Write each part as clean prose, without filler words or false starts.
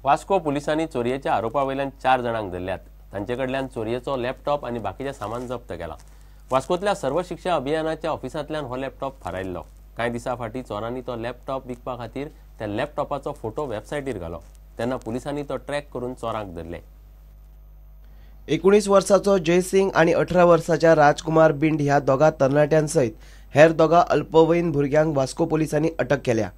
वास्को पुलिसांनी चोरयेच्या आरोपा वयल्यान 4 जाणांक धरल्यात. तांचे कडल्यान चोरयेचो लॅपटॉप आनी बाकीचें सामान जप्त केलां. वास्कोतल्या सर्व शिक्षा अभियानाच्या ऑफिसांतल्यान हो लॅपटॉप फारायल्लो. कांय दिसां फाटीं चोरांनी तो लॅपटॉप विकपा खातीर त्या लॅपटॉपाचो फोटो वेबसायटीर घालो. तेन्ना पुलिसांनी तो ट्रॅक करून चोरांक धरले. 19 वर्साचो जयसिंग आनी 18 वर्साच्या राजकुमार बिंड ह्या दोगा तरणाट्यांसयत हेर दोगा अल्पवयीन भुरग्यांक वास्को पोलिसांनी अटक केल्या.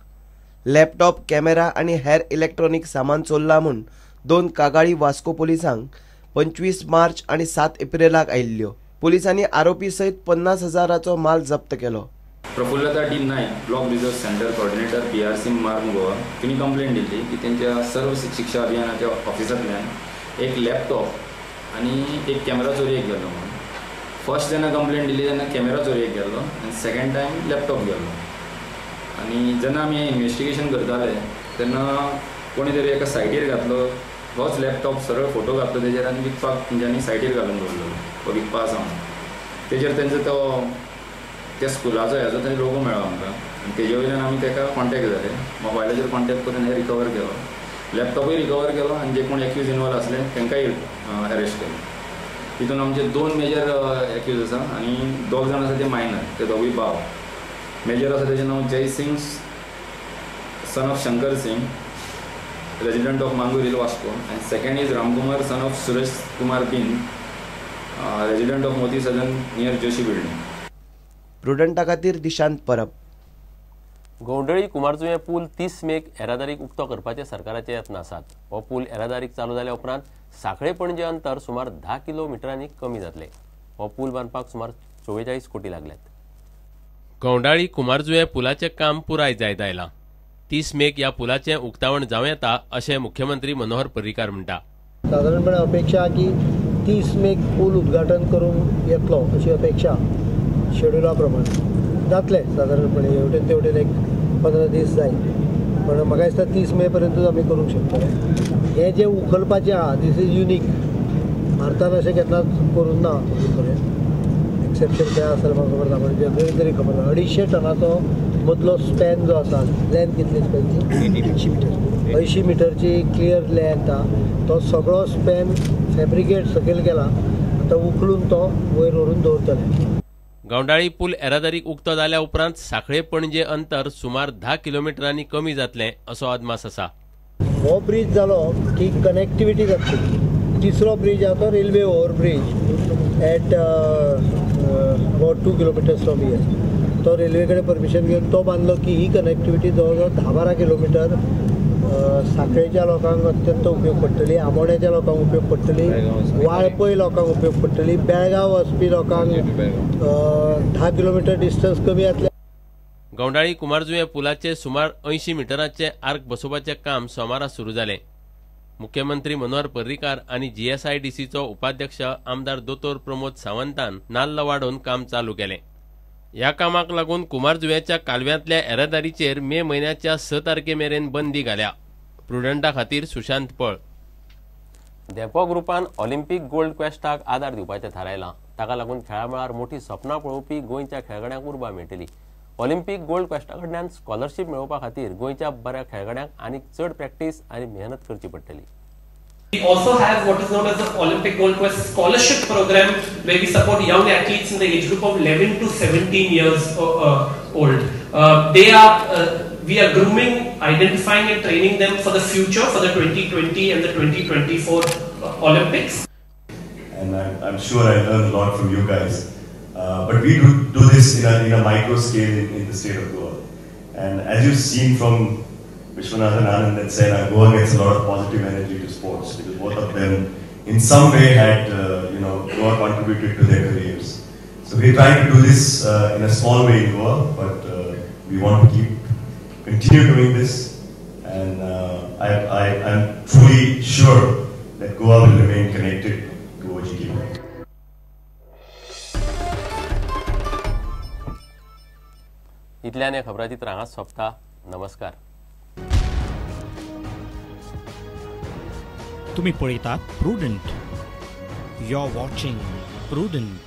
लॅपटॉप, कॅमेरा आनी हेर इलेक्ट्रॉनिक सामान चोरला म्हूण 2 कागाळी वास्को पोलिसांक 25 मार्च आनी 7 एप्रिलाक आयिल्ल्यो. पोलिसांनी आरोपी सयत 50,000चो माल जप्त केलो. Prafullata D Naik, block resource centre coordinator, PRC Marmugao Goa, तिणी कंप्लेन दिल्ली की तेंच्या सर्व शिक्षा अभियानाच्या ऑफिसांतल्यान एक लॅपटॉप आनी एक कॅमेरा चोरयेक गेल्लो म्हणून. फर्स्ट जेन्ना कंप्लेन दिली तेन्ना कॅमेरा चोरयेक गेल्लो आनी सेकंड टायम लॅपटॉप गेल्लो. आनी जेन्ना आमी इन्वेस्टिगेशन करताले तेन्ना कोणी तरी एका सायटीर घातलो होच लॅपटॉप, सरळ फोटो घातलो तेजेर आनी विकपाक तेंच्यांनी सायटीर घालून दवरलो हो विकपा आसा म्हणून. तेजेर तेंचो तो त्या स्कुलाचो हेजो थंय लोगो मेळ्ळो आमकां आनी तेजे वयल्यान आमी तेका कॉन्टेक्ट जाले. मोबायलाचेर कॉन्टेक्ट करून हे रिकवर केलो, लॅपटॉपूय रिकवर केलो आनी जे कोण एक्यूज इनवॉल्व आसले तांकांय अरेस्ट केले. तितून आमचे 2 मेजर एक्यूज आसा आनी 2 जाण आसा ते मायनर, ते दोगूय भाव. मेजर आसा तेजें नांव Jai Singh son of Shankar Singh, resident of Mangor Hill, Vasco, and second is Ramkumar son of Suresh Kumar Bin, resident of Moti Sadan near Joshi building. प्रुडंटा खातीर दिशांत परब. गौंडळी कुमारजुंवें पूल 30 मेक येरादारीक उक्तो करपाचे सरकाराचे यत्न आसात. हो पूल येरादारीक चालू जाल्या उपरांत सांखळे पणजे अंतर सुमार 10 किलोमिटरांनी कमी जातले. हो पूल बांदपाक सुमार 44 कोटी लागल्यात. गौंडाळी कुमारजुंवें पुलाचें काम पुराय जायत आयलां. 30 मेक ह्या पुलाचें उक्तावण जावं येता अशें मुख्यमंत्री मनोहर पर्रीकार म्हणटा. सादारणपणे अपेक्षा की 30 मेक पूल उद्घाटन करून येतलो अशी अपेक्षा शेड्युला प्रमाणे जातले. सादारणपणे हेवटेन तेवटेन एक 15 दीस जाय, पण म्हाका दिसता 30 मे पर्यंतूच आमी करूंक शकतले. हें जें उखलपाचें आहा this is unique, भारतान अशें केन्नाच करूंक ना अजून पर्यंत. एक्सेप्शन खंय आसा म्हाका खबर ना, पण जनरली तरी खबर ना. 250 टनाचो मदलो स्पॅन जो आसा, लेंथ कितली स्पॅनची 80 मिटर, 80 मिटरची क्लियर लेंथ आहा. तो सगळो स्पॅन फॅब्रिकेट सकयल गेला, आतां उखलून तो वयर व्हरून दवरतले. गौंडाळी पूल येरादारीक उक्तो जाल्या उपरांत सांखळे पणजे अंतर सुमार 10 किलोमिटरांनी कमी जातलें असो अदमास आसा. हो ब्रीज जालो की कनेक्टिविटी जातली. तिसरो ब्रीज आहा तो railway over bridge at about 2 kilometres from here. तो रेल्वे कडेन परमिशन घेवन तो बांदलो की ही कनेक्टिविटी जवळ जवळ 10-12 किलोमिटर सांखळेच्या लोकांक अत्यंत उपयोग पडटली, आमोण्याच्या लोकांक उपयोग पडटली, वाळपय लोकांक उपयोग पडटली, बेळगांव वचपी लोकांक 10 किलोमिटर डिस्टन्स कमी जातलें. गौंडाळी कुमारजुंवें पुलाचे सुमार 80 मिटरांचे आर्क बसोवपाचें काम सोमारा सुरू जालें. मुख्यमंत्री मनोहर पर्रीकार आनी जीएसआयडीसीचो उपाध्यक्ष आमदार दोतोर प्रमोद सावंतान नाल्ल वाडोवन काम चालू केलें. ह्या कामाक लागून कुमारजुंवेच्या कालव्यांतल्या येरादारीचेर मे म्हयन्याच्या 6 तारखे मेरेन बंदी घाल्या. प्रुडंटा खातीर सुशांत पळ. धेंपो ग्रुपान ऑलिम्पीक गोल्ड क्वेस्टाक आदार दिवपाचें थारायलां. ताका लागून खेळा मळार मोठी सपनां पळोवपी गोंयच्या खेळगड्यांक उर्बा मेळटली. ऑलिम्पीक गोल्ड क्वेस्टा कडल्यान स्कॉलरशीप मेळोवपा खातीर गोंयच्या बऱ्या खेळगड्यांक आनीक चड प्रॅक्टीस आनी मेहनत करची पडटली. We also have what is known as the Olympic Gold Quest Scholarship Program, where we support young athletes in the age group of 11 to 17 years old. We are grooming, identifying and training them for the future, for the 2020 and the 2024 Olympics. And I'm sure I learned a lot from you guys. But we do this in a micro scale in the state of Goa. And as you've seen from Vishwanathan Anand and Saina, Goa gets a lot of positive energy to sports because both of them in some way had, Goa contributed to their careers. So we're trying to do this in a small way in Goa, but we want to continue doing this. And I'm truly sure that Goa will remain connected to OGQ. इतल्यान खबराचित्र हांगाच सोंपता. नमस्कार. तुम्ही पळयतात Prudent. You are watching Prudent.